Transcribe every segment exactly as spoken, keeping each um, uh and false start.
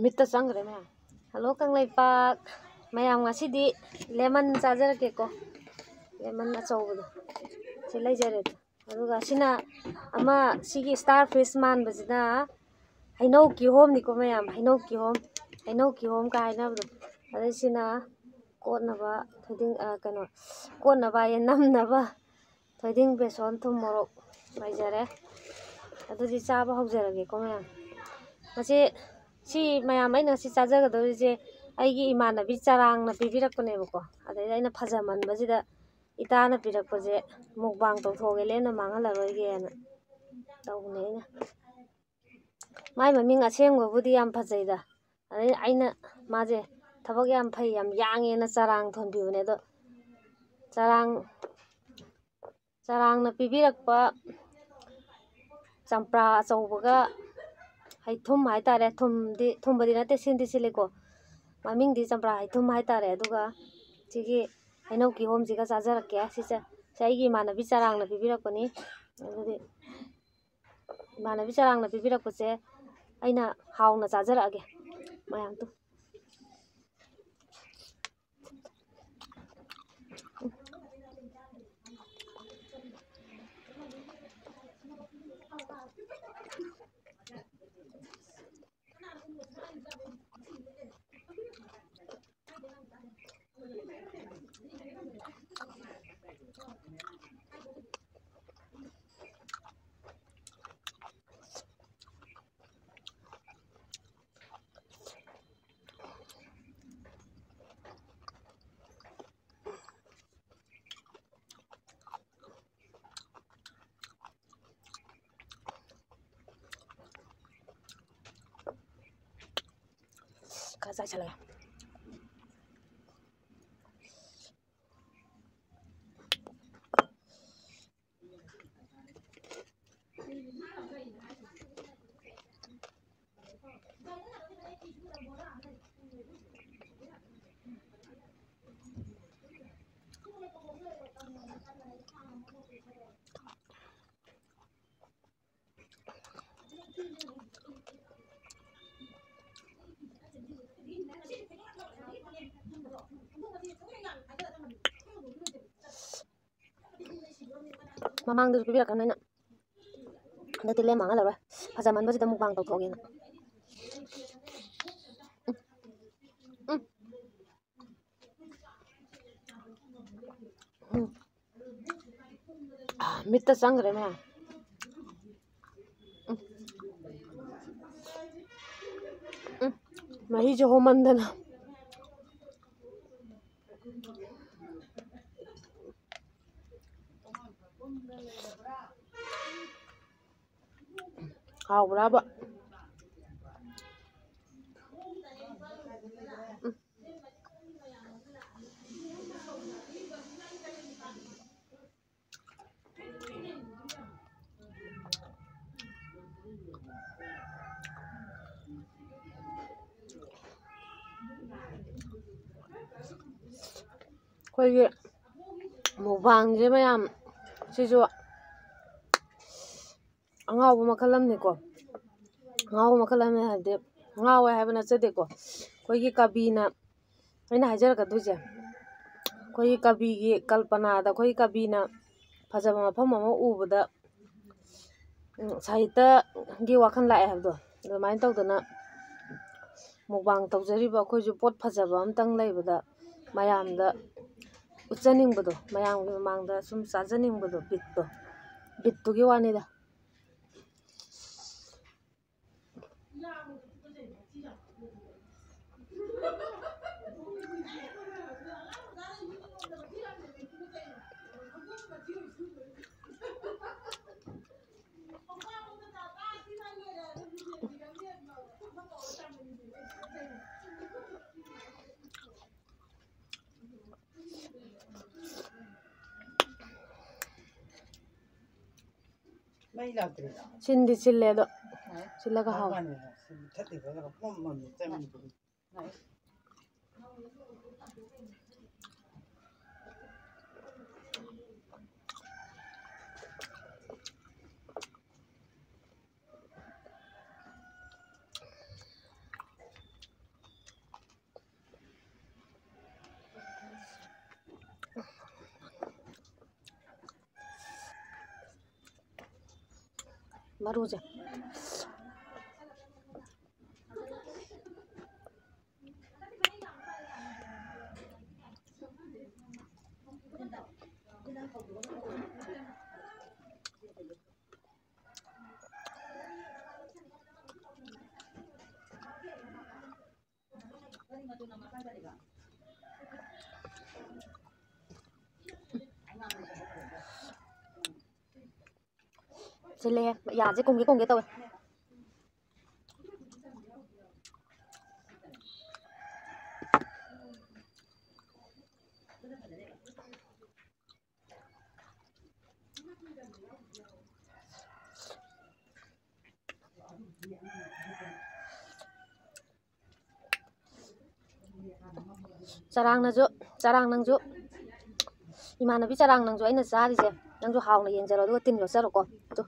ꯃꯤꯠꯇ ꯆꯪꯈ꯭ꯔꯦ ꯃꯌꯥꯝ꯫ ꯍꯜꯂꯣ ꯀꯪꯂꯩꯄꯥꯛ ꯃꯌꯥꯝ, ꯉꯁꯤꯗꯤ lemon ꯆꯥꯖꯔꯛꯀꯦꯀꯣ꯫ Lemon ꯑꯆꯧꯕꯗꯣ ꯁꯤ ꯂꯩꯖꯔꯦ꯫ ꯑꯗꯨꯒ ꯁꯤꯅ ꯑꯃ, ꯁꯤꯒꯤ star fish ꯃꯥꯟꯕꯁꯤꯅ ꯍꯩꯅꯧ ꯀꯤꯍꯣꯝꯅꯤꯀꯣ ꯃꯌꯥꯝ, ꯍꯩꯅꯧ ꯀꯤꯍꯣꯝ, ꯍꯩꯅꯧ ꯀꯤꯍꯣꯝ ꯀꯥꯏ ꯍꯥꯏꯅꯕꯗꯣ꯫ ꯑꯗꯩ ꯁꯤꯅ ꯀꯣꯠꯅꯕ ꯊꯣꯏꯗꯤꯡ, ꯑ, ꯀꯩꯅꯣ, ꯀꯣꯠꯅꯕ ꯍꯥꯏꯌꯦ, ꯅꯝꯅꯕ ꯊꯣꯏꯗꯤꯡ, ꯕꯦꯁꯣꯟ, ꯊꯨꯝ, ꯃꯣꯔꯣꯛ ꯂꯩꯖꯔꯦ꯫ ꯑꯗꯨꯗꯤ ꯆꯥꯕ ꯍꯧꯖꯔꯒꯦꯀꯣ ꯃꯌꯥꯝ꯫ ꯃꯁꯤ, ꯁꯤ ꯃꯌꯥꯝ ꯑꯩꯅ ꯉꯁꯤ ꯆꯥꯖꯒꯗꯧꯔꯤꯁꯦ ꯑꯩꯒꯤ ꯏꯃꯥꯟꯅꯕꯤ ꯆꯔꯥꯡꯅ ꯄꯤꯕꯤꯔꯛꯄꯅꯦꯕꯀꯣ꯫ ꯑꯗꯩꯗ ꯑꯩꯅ ꯐꯖꯃꯟꯕꯁꯤꯗ ꯏꯇꯥꯅ ꯄꯤꯔꯛꯄꯁꯦ mukbang ꯇꯧꯊꯣꯛꯑꯒꯦ, ꯂꯦꯝꯅ ꯃꯥꯡꯍꯜꯂꯔꯣꯏꯒꯦꯅ ꯇꯧꯕꯅꯦ ꯑꯩꯅ꯫ ꯃꯥꯏ ꯃꯃꯤꯡ ꯑꯁꯦꯡꯕꯕꯨꯗꯤ ꯌꯥꯝ ꯐꯖꯩꯗ꯫ ꯑꯗꯩ ꯑꯩꯅ ꯃꯥꯁꯦ ꯊꯕꯛ ꯌꯥꯝ ꯐꯩ, ꯌꯥꯝ ꯌꯥꯡꯉꯦꯅ ꯆꯔꯥꯡ ꯊꯣꯟꯕꯤꯕꯅꯦ꯫ ꯑꯗꯣ ꯆꯔꯥꯡ, ꯆꯔꯥꯡꯅ ꯄꯤꯕꯤꯔꯛꯄ ꯆꯝꯄ꯭ꯔꯥ ꯑꯆꯧꯕꯒ ꯍꯩꯊꯨꯝ ꯍꯥꯏꯇꯥꯔꯦ, ꯊꯨꯝꯗꯤ, ꯊꯨꯝꯕꯗꯤ ꯅꯠꯇꯦ, ꯁꯤꯟꯗꯤ ꯁꯤꯜꯂꯤꯀꯣ꯫ ꯃꯃꯤꯡꯗꯤ ꯆꯝꯄ꯭ꯔꯥ ꯍꯩꯊꯨꯝ ꯍꯥꯏꯇꯥꯔꯦ꯫ ꯑꯗꯨꯒ ꯁꯤꯒꯤ ꯍꯩꯅꯧ ꯀꯤꯍꯣꯝꯁꯤꯒ ꯆꯥꯖꯔꯛꯀꯦ꯫ ꯁꯤꯁꯦ, ꯁꯤ ꯑꯩꯒꯤ ꯏꯃꯥꯟꯅꯕꯤ ꯆꯔꯥꯡꯅ ꯄꯤꯕꯤꯔꯛꯄꯅꯤ꯫ ꯑꯗꯨꯗꯤ ꯏꯃꯥꯟꯅꯕꯤ ꯆꯔꯥꯡꯅ ꯄꯤꯕꯤꯔꯛꯄꯁꯦ ꯑꯩꯅ ꯍꯥꯎꯅ ꯆꯥꯖꯔꯛꯑꯒꯦ ꯃꯌꯥꯝꯗꯨ꯫ ꯈꯔ ꯆꯥꯏꯁꯜꯂꯒꯦ꯫ ꯃꯃꯥꯡꯗꯁꯨ ꯄꯤꯕꯤꯔꯛꯀꯅꯨ ꯑꯩꯅ꯫ ꯍꯟꯗꯛꯇꯤ ꯂꯦꯝ ꯃꯥꯡꯍꯜꯂꯔꯣꯏ꯫ ꯐꯖꯃꯟꯕꯁꯤꯗ ꯃꯨꯛꯕꯥꯡ ꯇꯧꯊꯣꯛꯑꯒꯦꯅ꯫ ꯎꯝ꯫ ꯎꯝ꯫ ꯎꯝ꯫ ꯃꯤꯠꯇ ꯆꯪꯈ꯭ꯔꯦ ꯃꯌꯥꯝ꯫ ꯎꯝ꯫ ꯎꯝ꯫ ꯃꯍꯤꯁꯦ ꯍꯣꯝꯃꯟꯗꯅ꯫ ꯍꯥꯎꯕ꯭ꯔꯥꯕ? ꯎꯝ꯫ ꯑꯩꯈꯣꯏꯒꯤ ꯃꯨꯛꯕꯥꯡꯁꯦ ꯃꯌꯥꯝ, ꯁꯤꯁꯨ ꯑꯉꯥꯎꯕ ꯃꯈꯜ ꯑꯃꯅꯤꯀꯣ꯫ ꯑꯉꯥꯎꯕ ꯃꯈꯜ ꯑꯃꯅꯤ ꯍꯥꯏꯕꯗꯤ, ꯉꯥꯎꯋꯦ ꯍꯥꯏꯕ ꯅꯠꯆꯗꯦꯀꯣ꯫ ꯑꯩꯈꯣꯏꯒꯤ ꯀꯕꯤꯅ, ꯑꯩꯅ ꯍꯥꯏꯖꯔꯛꯀꯗꯣꯏꯁꯦ, ꯑꯩꯈꯣꯏꯒꯤ ꯀꯕꯤꯒꯤ ꯀꯜꯄꯅꯥꯗ, ꯑꯩꯈꯣꯏꯒꯤ ꯀꯕꯤꯅ ꯐꯖꯕ ꯃꯐꯝ ꯑꯃ ꯎꯕꯗ, ꯎꯝ, ꯁꯥꯍꯤꯇ꯭ꯌꯒꯤ ꯋꯥꯈꯜ ꯂꯥꯛꯑꯦ ꯍꯥꯏꯕꯗꯣ, ꯑꯗꯨꯃꯥꯏꯅ ꯇꯧꯗꯅ ꯃꯨꯛꯕꯥꯡ ꯇꯧꯖꯔꯤꯕ ꯑꯩꯈꯣꯏꯁꯨ ꯄꯣꯠ ꯐꯖꯕ ꯑꯝꯇꯪ ꯂꯩꯕꯗ ꯃꯌꯥꯝꯗ ꯎꯠꯆꯅꯤꯡꯕꯗꯣ, ꯃꯌꯥꯝꯒꯤ ꯃꯃꯥꯡꯗ ꯁꯨꯝ ꯆꯥꯖꯅꯤꯡꯕꯗꯣ, ꯕꯤꯠꯇꯣ, ꯕꯤꯠꯇꯨꯒꯤ ꯋꯥꯅꯤꯗ꯫ ꯃꯩ ꯂꯥꯛꯇ꯭ꯔꯤꯔꯣ? ꯁꯤꯟꯗꯤ ꯁꯤꯜꯂꯦ ꯑꯗꯣ꯫ ꯍꯥ? ꯁꯤꯜꯂꯒ ꯍꯥꯎꯋꯦ꯫ ꯃꯥꯅꯦ, ꯁꯤꯟ ꯊꯠꯂꯤꯕ ꯄꯨꯝ ꯃꯝꯃꯤ ꯆꯪꯉꯤꯗꯨ꯫ ꯃꯔꯨꯁꯦ꯫ ꯁꯤꯜꯂꯦ꯫ ꯌꯥꯁꯦ ꯀꯨꯝꯒꯦ ꯀꯨꯝꯒꯦ ꯇꯧꯋꯦ꯫ ꯆꯔꯥꯡꯅꯁꯨ, ꯆꯔꯥꯡ ꯅꯪꯁꯨ, ꯏꯃꯥꯟꯅꯕꯤ ꯆꯔꯥꯡ ꯅꯪꯁꯨ ꯑꯩꯅ ꯆꯥꯔꯤꯁꯦ, ꯅꯪꯁꯨ ꯍꯥꯎꯅ ꯌꯦꯡꯖꯔꯣ, ꯑꯗꯨꯒ ꯇꯤꯟ ꯌꯣꯠꯆꯔꯣꯀꯣ꯫ ꯑꯗꯨ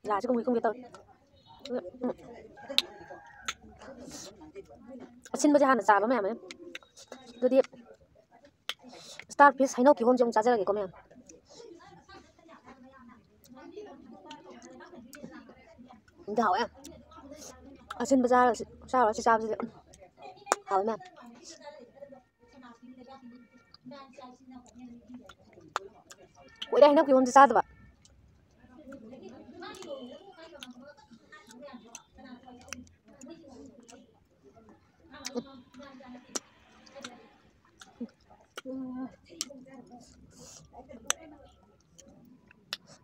ꯂꯥꯁꯦ ꯀꯨꯝꯒꯦ ꯀꯨꯝꯒꯦ ꯇꯧꯔꯦ꯫ ꯑꯁꯤꯟꯕꯁꯦ ꯍꯥꯟꯅ ꯆꯥꯕ ꯃꯌꯥꯝ ꯃꯌꯥꯝ꯫ ꯑꯗꯨꯗꯤ ꯁ꯭ꯇꯥꯔ ꯐꯤꯁ ꯍꯩꯅꯧ ꯀꯤꯍꯣꯝꯁꯦ ꯑꯃꯨꯛ ꯆꯥꯖꯔꯒꯦꯀꯣ ꯃꯌꯥꯝ꯫ ꯑꯗꯨ ꯍꯥꯎꯋꯦ꯫ ꯑꯁꯤꯟꯕ ꯆꯥꯔꯒ ꯁꯤ-, ꯆꯥꯔꯒ ꯁꯤ ꯆꯥꯕꯁꯤꯗꯤ ꯍꯥꯎꯋꯦ ꯃꯌꯥꯝ꯫ ꯀꯨꯏꯔꯦ ꯍꯩꯅꯧ ꯀꯤꯍꯣꯝꯁꯦ ꯆꯥꯗꯕ꯫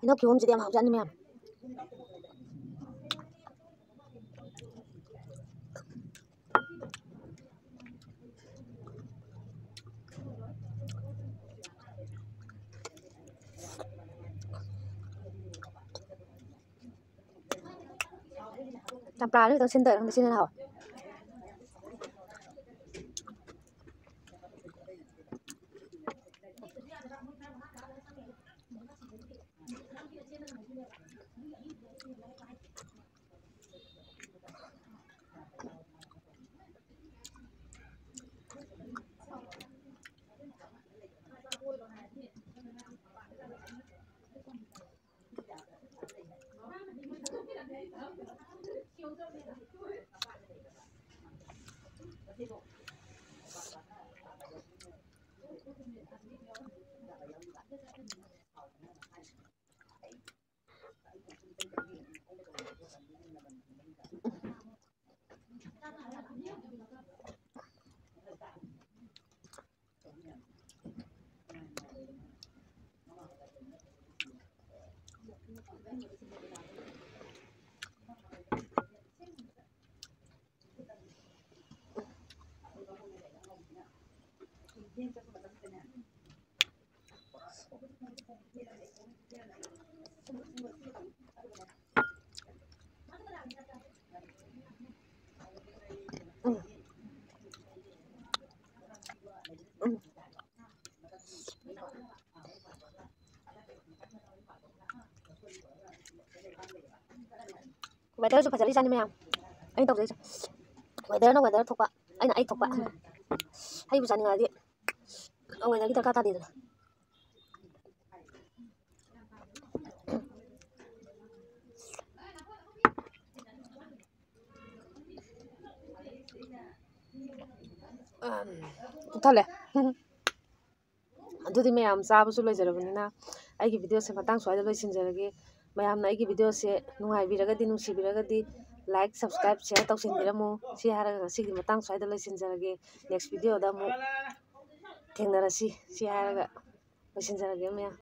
ꯍꯩꯅꯧ ꯀꯤꯍꯣꯝꯁꯤꯗꯤ ꯌꯥꯝ ꯍꯥꯎꯖꯥꯠꯅꯤ ꯃꯌꯥꯝ꯫ ꯆꯝꯄ꯭ꯔꯥꯁꯨ ꯈꯤꯇꯪ ꯁꯤꯟꯗꯔꯦ, ꯈꯪꯗꯦ, ꯁꯤꯅ ꯍꯦꯟꯅ ꯍꯥꯎꯋꯦ꯫ Weatherꯁꯨ ꯐꯖꯔꯤꯖꯥꯠꯅꯤ ꯃꯌꯥꯝ꯫ ꯑꯩꯅ ꯇꯧꯖꯩꯁꯦ weatherꯅ weather ꯊꯣꯛꯄ, ꯑꯩꯅ ꯑꯩ ꯊꯣꯛꯄ꯫ ꯍꯩꯕꯨ ꯆꯥꯅꯤꯡꯉꯛꯑꯗꯤ weatherꯒꯤ ꯗꯔꯀꯥꯔ ꯇꯥꯗꯦꯗꯅ꯫ ꯄꯨꯛ ꯊꯜꯂꯦ꯫ ꯑꯗꯨꯗꯤ ꯃꯌꯥꯝ ꯆꯥꯕꯁꯨ ꯂꯣꯏꯖꯔꯕꯅꯤꯅ ꯑꯩꯒꯤ videoꯁꯦ ꯃꯇꯥꯡ ꯁ꯭ꯋꯥꯏꯗ ꯂꯣꯏꯁꯤꯟꯖꯔꯒꯦ꯫ ꯃꯌꯥꯝꯅ ꯑꯩꯒꯤ videoꯁꯦ ꯅꯨꯡꯉꯥꯏꯕꯤꯔꯒꯗꯤ, ꯅꯨꯡꯁꯤꯕꯤꯔꯒꯗꯤ like, subscribe, share ꯇꯧꯁꯤꯟꯕꯤꯔꯝꯃꯨ꯫ ꯁꯤ ꯍꯥꯏꯔꯒ ꯉꯁꯤꯒꯤ ꯃꯇꯥꯡ ꯁ꯭ꯋꯥꯏꯗ ꯂꯣꯏꯁꯤꯟꯖꯔꯒꯦ꯫ Next videoꯗ ꯑꯃꯨꯛ ꯊꯦꯡꯅꯔꯁꯤ꯫ ꯁꯤ ꯍꯥꯏꯔꯒ ꯂꯣꯏꯁꯤꯟꯖꯔꯒꯦ ꯃꯌꯥꯝ꯫